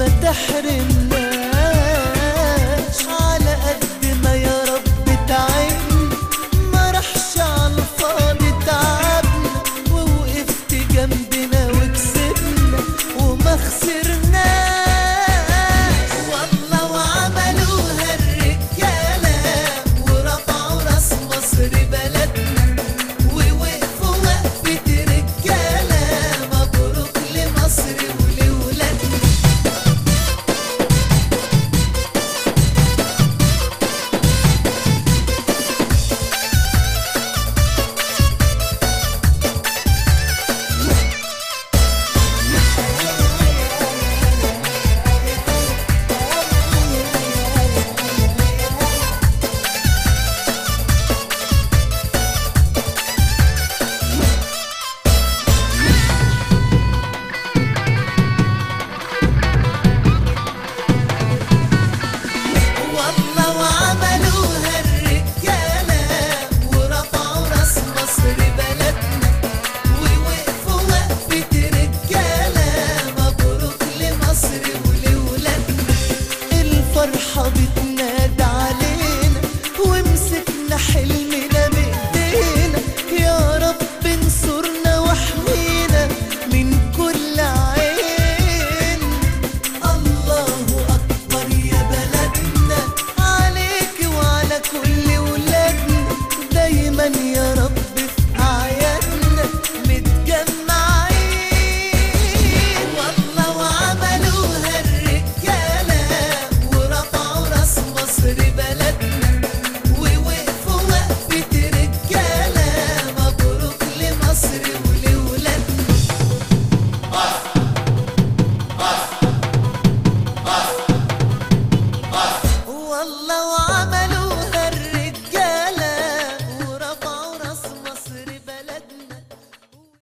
ما تحرمناش. على قد ما يا رب تعبنا ما راحش على الفاضي تعبنا، ووقفت جنبنا وكسبنا وما خسرناش. والله وعملوها الرجالة ورفعوا راس مصر بلدنا، ووقفوا وقفة رجالة. مبروك لمصر ولولادنا. والله وعملوها الرجالة ورفعوا راس مصر بلدنا، ووقفوا وقفة رجالة. مبروك لمصر ولولادنا. الفرحة بتاعتنا.